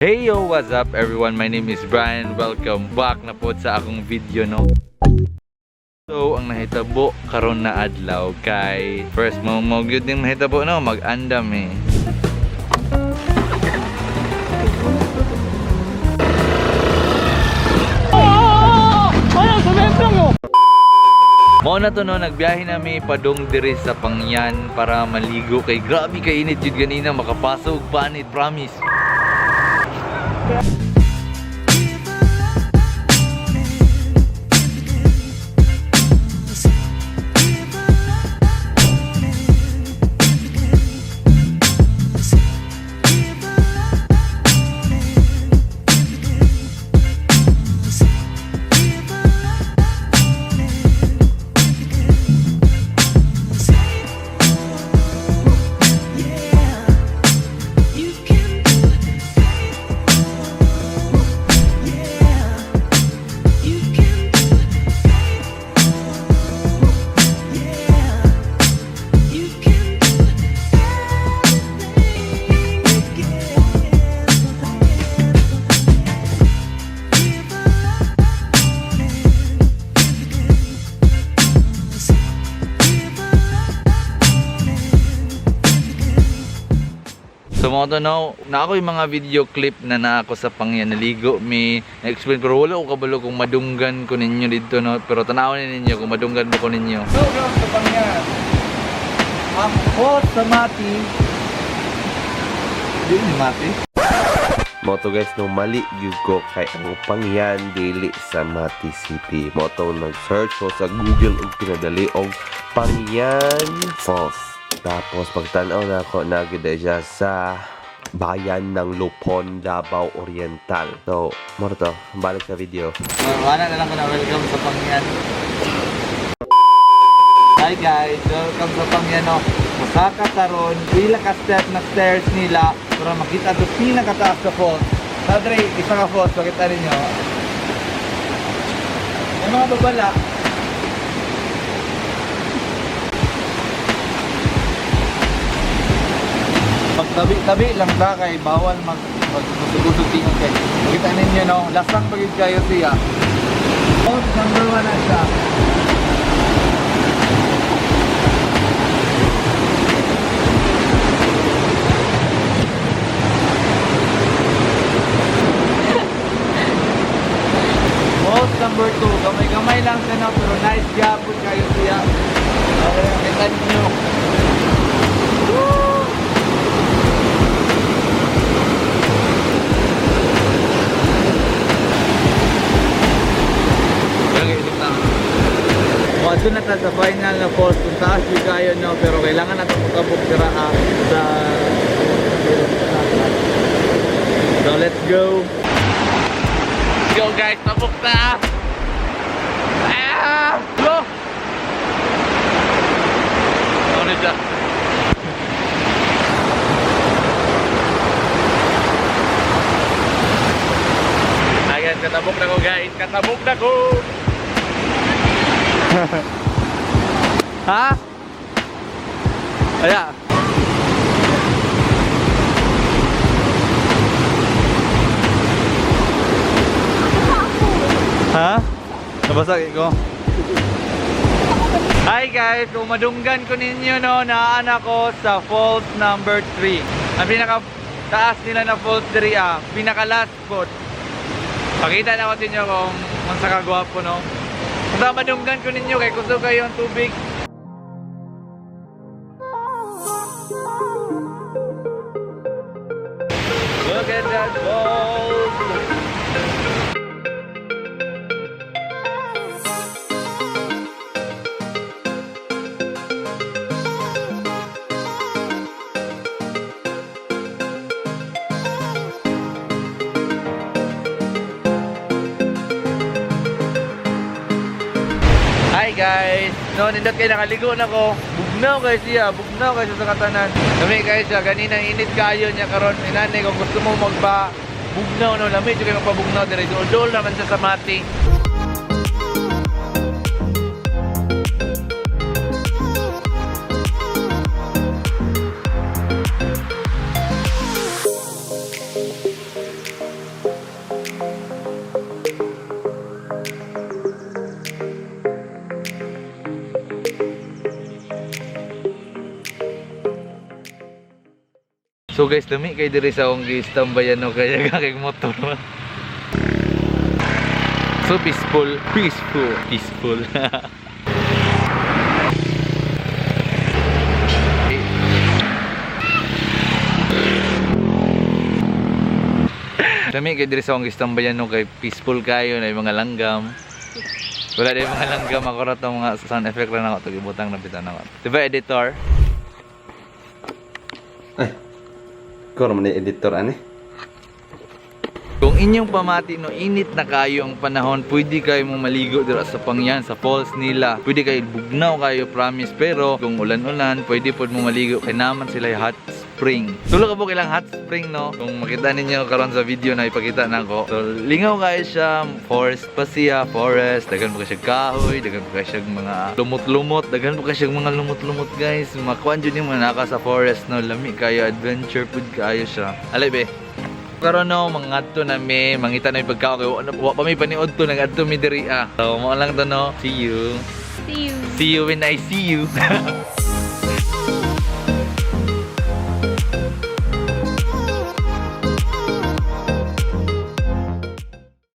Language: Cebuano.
Hey yo, what's up everyone? My name is Brian. Welcome back na po sa akong video, no. So, ang nahitabo karon na adlaw kay first mo gyud ning nahitabo, no, mag-andam eh. Mao na to, no, nagbiyahe nami padung diri sa Pangyan para maligo kay grabe kay init jud ganina, makapaso og panit, promise. You can do it. Yeah. You can do it. Yeah. You can do anything you can. So mga to no, na ako yung mga video clip na na ako sa Pangyan naligo mi na-explain, pero wala ko kabalo kung madunggan ko ninyo dito, no, pero tanawin ninyo kung madunggan mo ko ninyo. So bro, sa Pangyan. Ako sa Mati. Di ni Mati. Mo to guys, no, mali gyud ko kay ang Pangyan dili sa Mati City. Mo to nag-search ko sa Google og pinadali og Pangyan Falls. Tapos pagtan-aw na ako, naa gyud siya sa bayan ng Lupon, Davao Oriental. So, mo to, balik sa video. Wala na lang ko na welcome sa Pangyan. Hi guys, welcome sa Pangyan, no. Musaka karon, pila ka step na stairs nila para makita to pinakataas sa falls. Padre, isa ka falls, makita ninyo. May mga babala. Pagtabi-tabi lang ta kay bawal mag magusog tingog kay. Makita ninyo, no, lasang pagid kayo siya. Falls number 1 na siya. Falls number 2. Gamay-gamay lang siya, no, pero nice gyapon kayo siya. Okay, makita ninyo. Woo! Wadto na ta sa final na falls kung taas yung kayo, no, pero kailangan natin magkabog dira sa. So let's go. Let's go guys, tabok na. Ah! Go! Ano siya? Ayan, katabok na ko guys. Katabok na ko! Ha? Aya. Ha? Nabasag ko. Hi guys, kung madunggan ko ninyo, no, naan ako sa falls number 3. Ang pinaka taas nila na falls diri pinaka last spot. Pakita na ko sa inyo kung unsa ka gwapo, no. Basta madunggan ko ninyo kay kusog kayo ang tubig. Look at that falls! Hi guys! No, nindot kayo nakaligo na ko. Bugnaw kayo siya, bugnaw kayo sa katanan. Lami kayo siya, ganina init kayo niya karon. Inanay kung gusto mo magba bugnaw, no, lami jud kayo magpabugnaw dire. Dol naman siya sa Mati. So guys, lami kay diri sa akong gi-stambayan, no, kaya kay motor. So peaceful, peaceful, peaceful. Lami kay diri sa akong gi-stambayan, no, kay peaceful kayo na yung mga langgam. Wala din mga langgam, ako ra tong mga sound effect ra nako to gibutang na bitan nako. Diba, editor? Ay, ikaw naman ni editor ani. Kung inyong pamati, no, init na kayo ang panahon, pwede kayo mong maligo dira sa Pangyan, sa falls nila. Pwede kayo bugnaw kayo, promise. Pero kung ulan-ulan, pwede pod mo maligo kay naman sila yung hot spring. Tulo ka po ilang hot spring, no? Kung makita ninyo karon sa video na ipakita nako. So lingaw kayo siya, forest pa siya, forest. Daghan po kayo siya kahoy, daghan po kayo siya mga lumot-lumot, daghan po kayo siya mga lumot-lumot, guys. Makuan jud yung mga naka sa forest, no, lami kayo, adventure pud kayo siya. Alay be. Karon, no, mangadto na mi, mangita na mi pagkaon kay wa pa mi paniud to, nagadto mi diri ah. So mao lang to, no. See you. See you. See you when I see you.